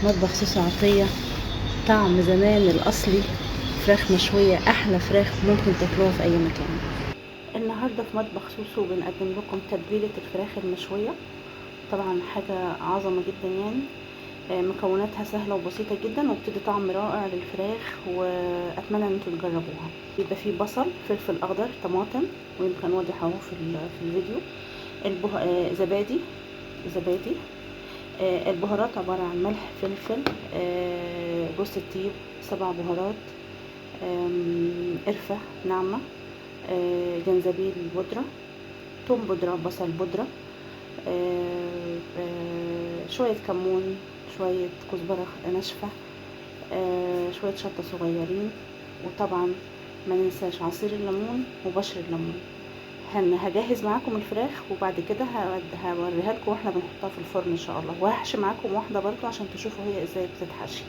مطبخ سوسو عطية، طعم زمان الأصلي، فراخ مشوية، أحلى فراخ ممكن تاكلوها في أي مكان. النهاردة في مطبخ سوسو بنقدم لكم تتبيلة الفراخ المشوية، طبعا حاجة عظمة جدا يعني. مكوناتها سهلة وبسيطة جدا وبتدي طعم رائع للفراخ، وأتمنى ان انتوا تجربوها. بيبقى فيه بصل، فلفل أخضر، طماطم، ويمكن واضح اهو في الفيديو، زبادي. البهارات عبارة عن ملح، فلفل، جوز الطيب، 7 بهارات، قرفة ناعمة، جنزبيل بودرة، توم بودرة، بصل بودرة، شوية كمون، شوية كزبرة ناشفة، شوية شطة صغيرين، وطبعا ما ننساش عصير الليمون وبشر الليمون. هجهز معاكم الفراخ وبعد كده هوريها لكم واحنا بنحطها في الفرن ان شاء الله، وهحشي معاكم واحدة برضو عشان تشوفوا هي ازاي بتتحشي.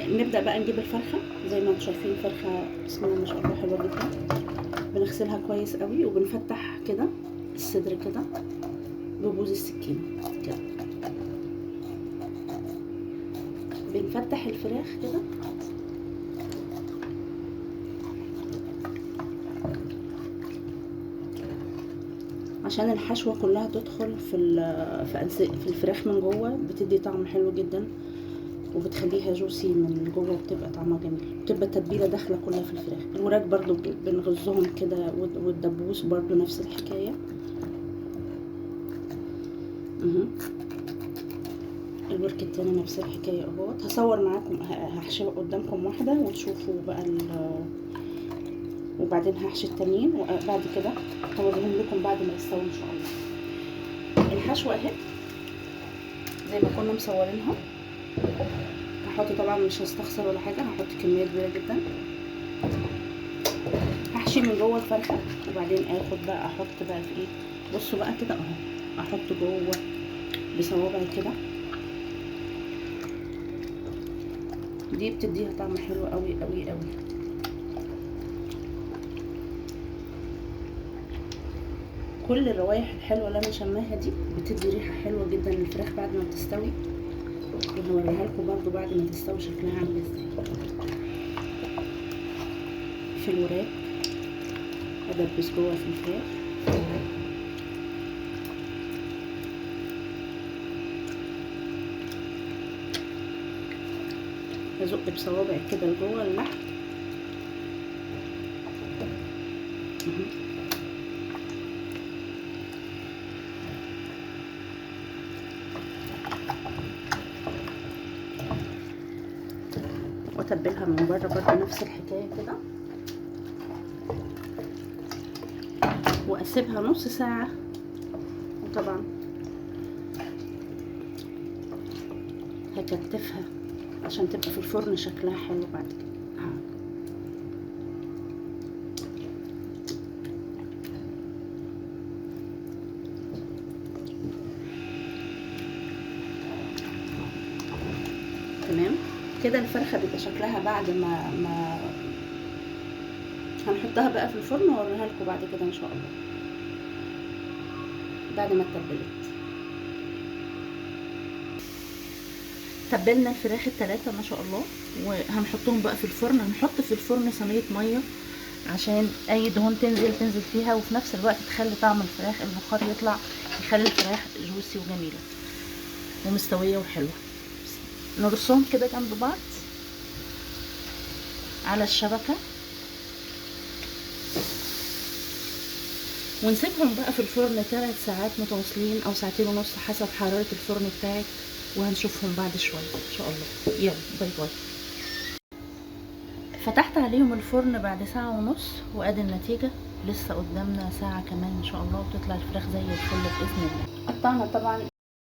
نبدا بقى نجيب الفرخه. زي ما انتم شايفين فرخة بسم الله ما شاء الله حلوة جدا. بنغسلها كويس قوي وبنفتح كده الصدر كده ببوز السكين كده، بنفتح الفراخ كده. عشان الحشوه كلها تدخل في الفراخ من جوه، بتدي طعم حلو جدا وبتخليها جوسي من جوه، وبتبقى طعمها جميل، بتبقى التتبيله داخله كلها في الفراخ. الوراك برضو بنغزهم كده، والدبوس برضو نفس الحكاية. الورك التاني نفس الحكاية اهوت. هصور معاكم، هحشي قدامكم واحدة وتشوفوا بقى وبعدين هحشي التانيين، وبعد كده هوريهم لكم بعد ما يستووا ان شاء الله. الحشوه اهي زي ما كنا مصورينها. هحط طبعا مش هستخسر ولا حاجة، هحط كمية كبيرة جدا. هحشي من جوه الفرخه، وبعدين اخد بقى احط بقى في ايه، بصوا بقى كده اهو، احط جوه بصوابعي كده، دي بتديها طعم حلو قوي قوي قوي. كل الروايح الحلوة اللي انا شماها دي بتدي ريحه حلوة جدا للفراخ بعد ما بتستوي، وهوريها لكم برضو بعد ما تستوي شكلها عامل ازاي. في الوراك ادبس جوه في الفراخ، ازق بصوابعي كده لجوه اللحم. واتبلها من بره برضه نفس الحكاية كده، واسيبها نص ساعة. وطبعا هكتفها عشان تبقى في الفرن شكلها حلو بعد كده. تمام كده الفرخه بيبقى شكلها بعد ما هنحطها بقى في الفرن، واوريها لكم بعد كده ان شاء الله بعد ما اتبلت. تبلنا الفراخ الثلاثة ما شاء الله، وهنحطهم بقى في الفرن. هنحط في الفرن صينية مية عشان اي دهون تنزل فيها، وفي نفس الوقت تخلي طعم الفراخ البخار يطلع، يخلي الفراخ جوسي وجميلة ومستويه وحلوه. نرصهم كده جنب بعض على الشبكة، ونسيبهم بقى في الفرن 3 ساعات متواصلين او 2.5 ساعات حسب حرارة الفرن بتاعك، وهنشوفهم بعد شوية ان شاء الله. يلا bye bye. فتحت عليهم الفرن بعد 1.5 ساعة، وادي النتيجة. لسه قدامنا ساعة كمان ان شاء الله وتطلع الفراخ زي الفل باذن الله. قطعنا طبعا